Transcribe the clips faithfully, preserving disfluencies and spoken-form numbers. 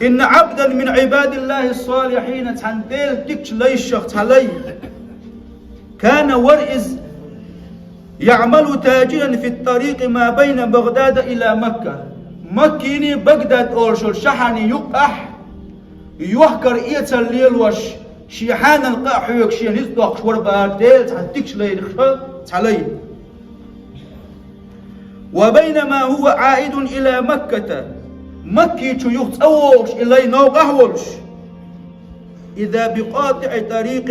إن عبدا من عباد الله الصالحين, цхьан Делан дикачу лайшах цхьа лай, كان, вара иза, يعمل تاجرا في الطريق ما بين بغداد إلى مكة, Макканний Багдад олуш йолчу шахьарний юккъехь йохкар-эцар лелош, шен хьанал къа а хьоьгуш, шен ницкъ доккхуш вара бара Делан цхьа дикачу лайшах цхьа лай. وبينما هو عائد إلى مكة, Макка чу юха цӀа вогӀуш и лай новкъахь волуш, إذا بقاطع طريق,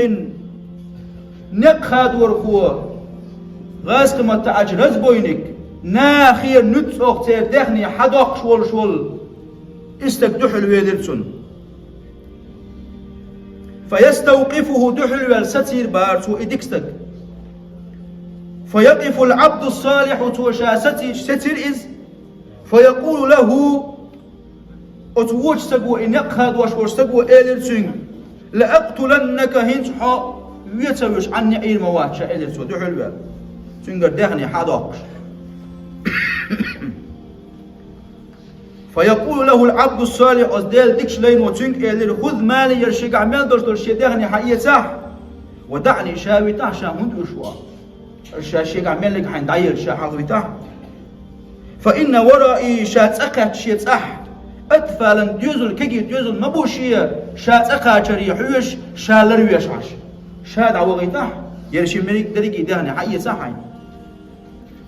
некъ хадорхо, гӀазкхи маттахь аьлча разбойник, нахера нуьцкъах церан даьхни хьадоккхуш волуш волу и стаг дуьхьал велира цунна. فيستوقفه, дуьхьал ваьлла сацийра бара цо и дика стаг. فيقف العبد الصالح, цо ша сацийча сецира иза. فيقول له, оцу вочу стаго, и некъ хадош волчу стаго элира цуьнга: لأقتلنك, хӀинца хьо вен ца вуьйш Ӏанне Ӏийр ма вац ша, элира цо дуьхьал ваьлла, цуьнгара даьхни хьадоккхуш. فيقول له العبد الصالح, оцу Делан дикачу лайно цуьнга элира: خذ مالي, яра шегахь мел долуш долу шен даьхни хьаэцахь, ودعني, ша витахь, ша хӀунда вуьйш ву ахь? Ша шегахь мел ерг хьайна дӀаелча, ша хьалха витахь. فإن ورائي, ша цӀа кхаьчча шен цӀахь, أطفالا, доьзал, кегий доьзал ма бу шен, ша цӀа кхачаре хьоьжуш, ша ларвеш Ӏаш. Ша дӀавахийтахь, яра шен мел ерг дерриге даьхни хьаэцахь хьайна.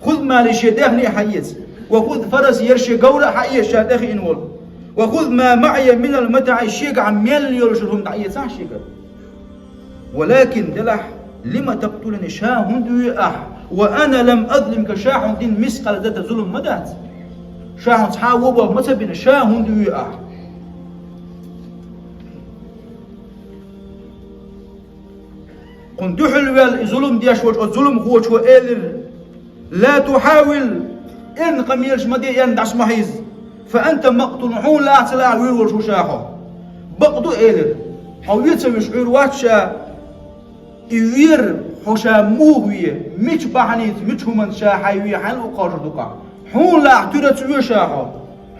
خذ مالي, шен даьхни а хьаэца. وخذ فرسي, яра шен говр а хьаэца, ша тӀехиъна волу. وخذ ما معي من المتاع, шегахь мел йолуш хӀума дӀаэцахь шегара. ولكن, делахь, لم تقتلني, ша хӀунда вуьй ахь? وأنا لم أظلمك, ша хьуна дина مثقال ذرة зулам ма дац. Ша хьуна цхьа а вон болх ма ца бина, ша хӀунда вуьй ахь? Кхунна дуьхьал ваьлла и зулам деш волчу оцу зуламхочо элира: لا تحاول, эрна къамелаш ма де, эрна дӀаса ма хьийза. فأنت مقتول, хьуна лаахь ца лаахь вуьйр волуш ву ша хьо. Бакъ ду, элира, хьо вен ца вуьйш Ӏуьйр вац ша. И вер хьо ша муха ве, мича бахьаница, мича хӀуманца ша хьайн ве хьайна луъу кхаржур ду-кх ахь? Хьуна лаахь туьраца вуьйш ша хьо,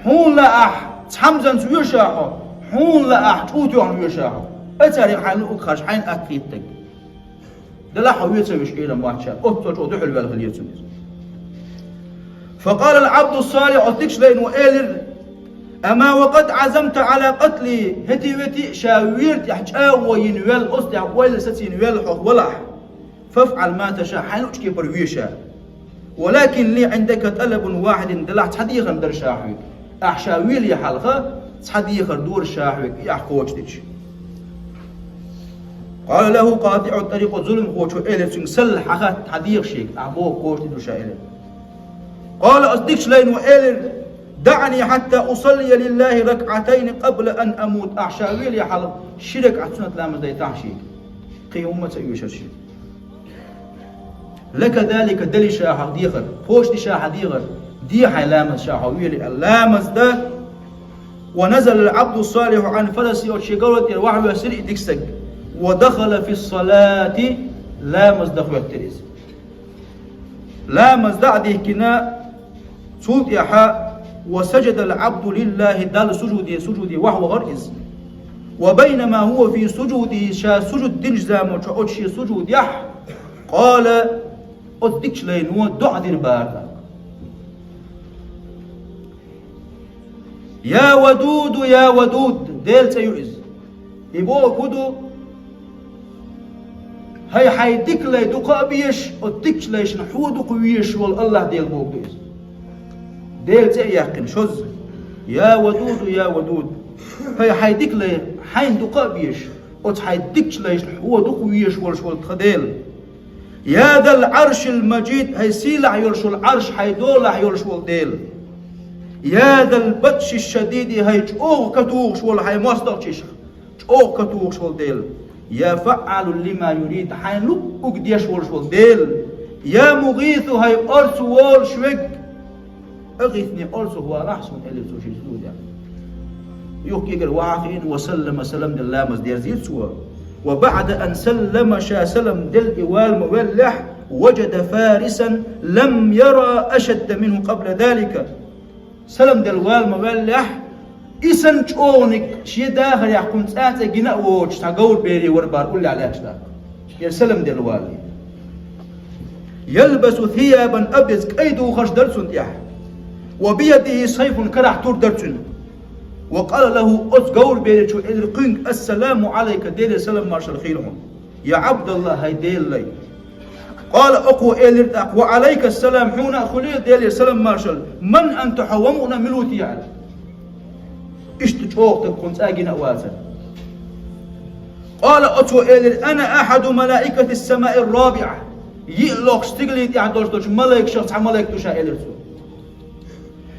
хьуна лаахь цхьамзанца вуьйш ша хьо, хьуна лаахь чӀу тоьхна вуьйш ша хьо. Ацарехь хьайна луъу кхаржа хьайна атта хетта стаг. Делахь хьо вен ца вуьйш Ӏуьйр ма вац ша, оццул чӀогӀа дуьхьал ваьлла хилла цунна иза. فقال العبد الصالح, оцу дикачу лайно элира: أما وقد عزمت على قتلي, хӀетте-ветте а ша вер тӀехь чӀагӀо йина ваьлла, оцу тӀехь ойла сацийна ваьлла хьо валахь. فافعل ما تشاء, хьайна луъучу кепара ве ша. ولكن لي عندك طلب واحد, делахь цхьа дехар дара ша хьоьга. Ахь ша веле хьалха, цхьа дехар дора ша хьоьга, и ахь кхочушдича. قال له قاطع الطريق, зуламхочо элира цуьнга: سل, хьан хатта, хьан деха шега, ахь бохург кхочушдийр ду ша, элира. قال, оцу дикачу лайно элира: دعني حتى أصلي لله ركعتين قبل أن أموت, ахь ша веле хьалха ши ракаӀат суннат ламаз дайтахь шега. Кхин хӀумма а ца оьшура шега. لك ذلك, дели ша хьан дехар, кхочушди ша хьан дехар, де хьайн ламаз ша хьо веле аьлла. Ламаз дан. ونزل العبد الصالح عن فرسه, оцу шен говра тӀера вахьа воьссира и дика стаг. ودخل في الصلاة, ламаз дан хӀоьттира иза. Ламаз дӀа а дихкина, цул тӀаьхьа, وسجد العبد لله, Далла сужуде, сужуде вахьа вахара иза. وبينما هو في سجوده, ша сужуд динчу заманчохь оцу шен сужудехь, قال, оцу дикачу лайно доӀа дира бара. يا ودود, يا ودود, Делан цӀе ю иза. И бохург хӀун ду? ХӀай, хьайн дика лай дукха а безаш, оцу дикачу лайшна хьо дукха везаш волу АллахӀ Дела бохург ду иза. Делан цӀе а яьккхина, шозза: يا ودود, يا ودود. ХӀай, хьайн дика лай хьайна дукха а безаш, оцу хьайн дикачу лайшна хьо дукха везаш волуш волу тхан Дела. يا ذا العرش المجيد, хӀай сийлахь йолуш волу Ӏарш хьайн долахь йолуш волу Дела. يا ذا البطش الشديد, хӀай чӀогӀа катухуш волу хьайн мостагӀчашка, чӀогӀа катухуш волу Дела. يا فعال لما يريد, хьайн луъург деш волуш волу Дела. يا مغيث, хӀай орцу волуш верг. أغثني, орцу валахь суна, элира цо шен сужудехь. Юха кегара вахьа а хиъна, وسلم, салам делла, ламаз дерзийра цо. وبعد أن سلم, ша салам делла и вала ма ваьллехь, وجد فارسا لم ير أشد منه قبل ذلك. Салам делла вала ма ваьллехь, И санна чӀогӀаниг шен дахарехь кхунна цкъа а гина а воцуш, цхьа говр бере вара бара уллехь лаьтташ даккха. Яра салам делла валале. يلبس ثيابا أبيض, кӀай духарш дара цунна тӀехь. وبيده سيف, карахь тур дара цуьнан. وقال له, оцу говр беречо элира кхуьнга: السلام عليك, Делера салам маршалла хуьлда хьуна. يا عبد الله, хӀай Делан лай. قال, оцо элира тӀаккха: وعليك السلام, хьуна а хуьлийла Делера салам маршалла. من أنت, хьо ва муна, мила ву те аьлла. Иштта чӀогӀа стаг кхунна цкъа а гина а вацара. قال, оцо элира: أنا أحد ملائكة السماء الرابعة. Йиъ лохуш стигалшна тӀехь долуш долчу малайкашах цхьа малайк ду ша, элира цо.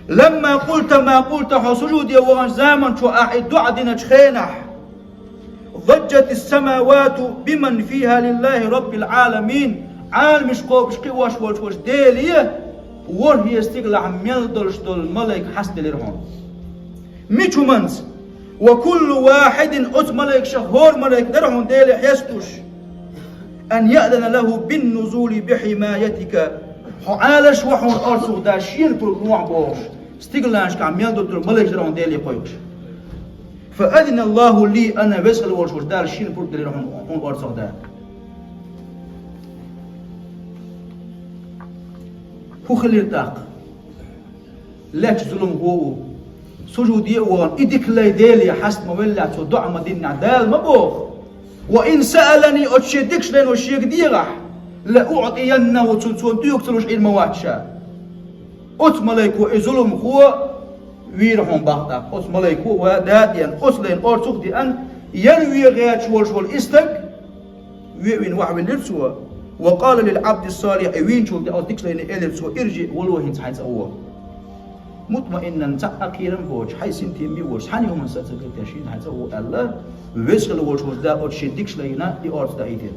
لما قلت ما قلت, хьо сужуде ваханчу заманчохь ахь и доӀа диначу хенахь, ضجت السماوات بمن فيها لله رب العالمين, Ӏаламаш кхобуш кхиош волчу ваша Деле, ворхӀе стигалахь мел долуш долу малайк хьастаделира хьуна. Мича хӀуманца? وكل واحد, оцу малайкашах хӀора малайк дара хьуна Деле хьестуш. أن يأذن له بالنزول بحمايتك. Хьо Ӏалаш ву хьуна орцух Дала шена пурба лохьа бохуш, стигалшкахь мел долу малайкаш дара хьуна Деле кхойкхуш. فأذن الله لي, ана веза хила волуш волчу Дала шена пурба делира хьуна, хьуна орцух Дала. ХӀун хилира тӀаккха? Лаьтташ зуламхо ву. Сужуде а вахана, и дика лай Деле хьаста ма веллехь, цо доӀа ма динехь, Дала ма боху: وإن سألني, оцу шен дикачу лайно шега дехахь, لأعطينه, цунна цо доьху ца луш Ӏийр ма вац ша. Оцу малайко и зуламхо вийра хьуна бакъ тӀаккха. Оцу малайко ва дадеана, оцу лайна орцух деана, яра вен гӀерташ волуш волу и стаг, вен а вина, вахьвелира цо. وقال للعبد الصالح, и вийначул тӀаьхьа оцу дикачу лайне элира цо: ارجع, вало хӀинца хьайн цӀа гӀо. مطمئنا, цхьа а кхерам а боцуш, хьайн синтем а боцуш, цхьана а хӀуманна са а ца гайтеш, хӀинца хьайн цӀа гӀо аьлла, веза хила волуш волчу Дала оцу шен дикачу лайна и орца даийтира.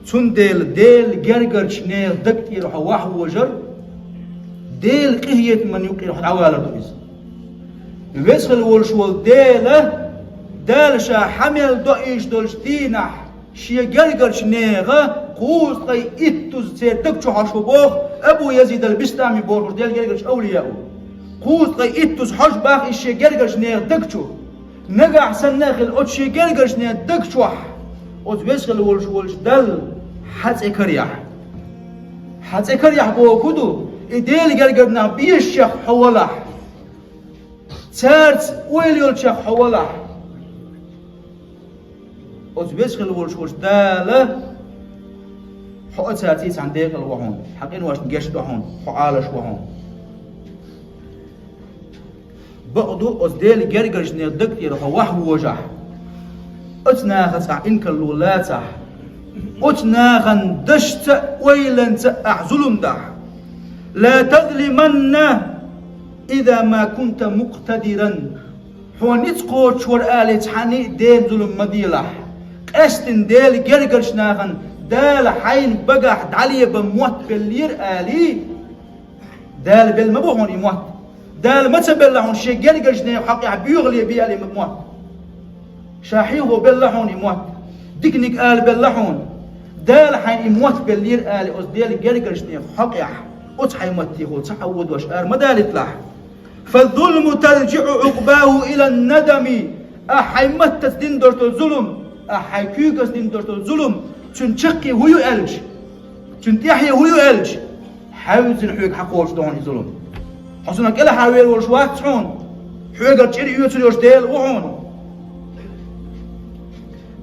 Цундела Делан гергарчу нехан даг тӀера хьо вахьа вожар, Делан къинхетаман юккъера хьо дӀавалар ду иза. Веза хила волуш волу Дела, Дала ша хьан мел доуьйтуш долчу дийнахь, шен гергарчу нехан кхузткъе иттаза церан даг чу хьожуш ву боху Абу Язид ал-Бистами бохург, Делан гергарчу авлияо. Кхузткъе иттаза хьожуш баха иза шен гергарчу нехан даг чу. Нагахь санна а хила, оцу шен гергарчу нехан даг чохь оцу веза хила волуш волчу Далла хьан цӀе карахь. Хьан цӀе карахь боху хӀун ду? И Делан гергара нах безачех хьо валахь. Цаьрца ойла йолчех хьо валахь. Оцу веза хила волуш волчу Дала хьо а цаьрца цхьаьна декъала ву хьуна, хьан къиношна гечдо хьуна, хьо Ӏалаш ву хьуна. Бакъду, оцу Делан гергарчу нехан даг тӀера хьо вахьа вожахь, оцу нахаца ахь инкарло лацахь, оцу нахана дашца а, ойланца а ахь зулам дахь. لا تظلمن إذا ما كنت مقتدرا. Хьо ницкъ кхочуш вара алий, цхьанна а дена зулам ма делахь. Къаьстина Делан гергарчу нахана Дала хьайна багахь дӀалебан мотт беллера алий, Дала белла ма бу хьуна и мотт. Дала ма ца белла хьуна шен гергарчу нехан хьокъехь боьхале бе алий мотт. Ша хьехо белла хьуна и мотт. Диканиг ала белла хьуна. Дала хьайна и мотт беллера алий, оцу Делан гергарчу нехан хьокъехь, оцу хьайн маттехула ца хьан водош ара ма далийталахь. فالظلم ترجع عقباه إلى الندم. Ахь хьайн маттаца дина долуш долу зулам, ахь хьайн куьйгаца дина долуш долу зулам, цуьнан чаккхе хӀун ю аьлча, цуьнан тӀаьхье хӀун ю аьлча, хьаьвзина хьоьга хьан кхочуш ду хьуна и зулам. Хьо цунах кӀелхьарвер волуш вац хьуна, хьоьгара чӀир оьцур йолуш Дела ву хьуна.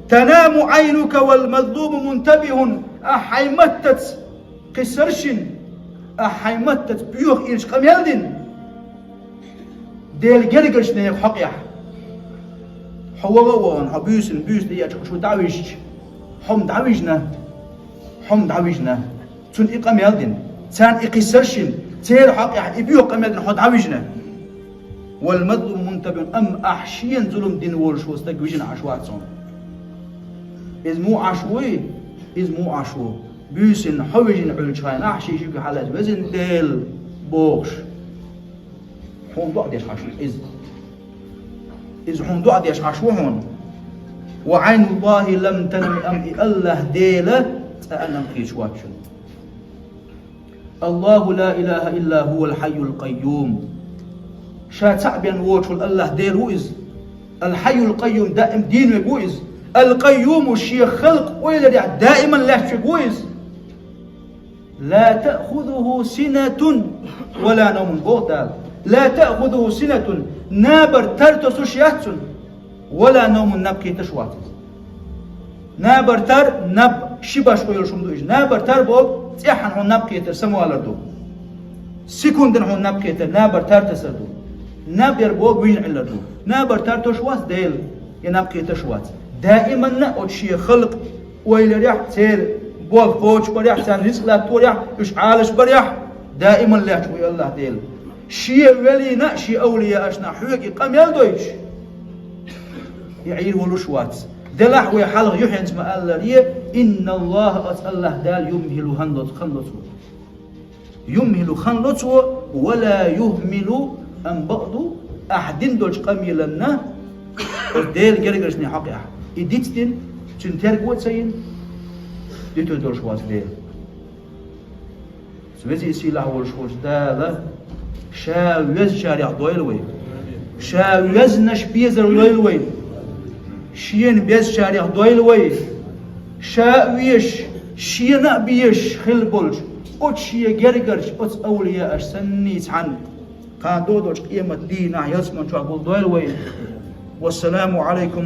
تنام عينك والمظلوم منتبه. Ахь хьайн маттаца кхиссаршина, ахь хьайн маттаца боьха ирча къамел дина, Делан гергарчу нехан хьокъехь. Хьо ваха а вахана, хьо буьйсанна буьйса тӀеэча, хьо шу дӀавижча, хьо-м дӀавижна, хьо-м дӀавижна. Цунна и къамел дина, царна и кхиссаршина, церан хьокъехь и боьха къамел дина хьо дӀавижна. والمظلوم منتبه, амма ахь шена зулам дина волуш волу стаг вижина Ӏаш вац хьуна. Иза муха Ӏаш вуй? Иза муха Ӏаш ву? Буьйсанна хьо вижина Ӏуьллучу хенахь, ахь шен шуьга хьалаьцна: Везан Дела, бохуш, хьуна доӀа деш Ӏаш ву иза. Иза хьуна доӀа деш Ӏаш ву хьуна. وعين الله لم تنم, амма и АллахӀ Дела цкъа а нам кхийча вац шуна. الله لا إله إلا هو الحي القيوم. Ша цхьаъ бен воцуш волу АллахӀ Дела ву иза. الحي القيوم, даим дийна верг ву иза. القيوم, шен халкъ ойларехь даиман лаьтташ верг ву иза. لا تأخذه سنة ولا نوم, боху Дала. لا تأخذه سنة, набар тар тосуш яц цунна. ولا نوم, наб кхеташ вац иза. Набар тар, наб, ши башхо йолуш хӀума ду иза. Набар тар боху, цӀеххьана хьуна наб кхетар, самавалар ду. Секундана хьуна наб кхетар, набар тар тасар ду. Наб яр боху, вуьйна Ӏиллар ду. Набар тар тосуш вац Дела, я наб кхеташ вац. Даиманна оцу шен халкъ ойларехь, церан болх кхочушбарехь, царна рицкъ латторехь, уьш Ӏалашбарехь, даиман лаьтташ ву АллахӀ Дела. Шен велина а, шен авлияашна а хьоьга и къамел дойтуш, и Ӏийр волуш вац. Делахь вай хьалха юьхьанца ма-аллара: إن الله, оцу АллахӀ Дала, يمهل, хан лоцу, хан лоцу. يمهل, хан лоцу, ولا يهمل, амма бакъду, ахь дина долчу къамеланна, оцу Делан гергарчане хьокъехь, и дицдина, цуьнан терго а ца йина, дитур долуш вац Дела. Веза-сийлахь волуш волчу Дала Ша везачарех дойла вай. Ша везнаш безар лойла вай. Шена безачарех дойла вай. Ша а везаш, Шена а безаш хилла болчу оцу Шен гергарчу оцу авлияаш санна цхьаьна кхана догӀу долчу къематан дийнахь ялсамани чохь гулдойла вай. والسلام عليكم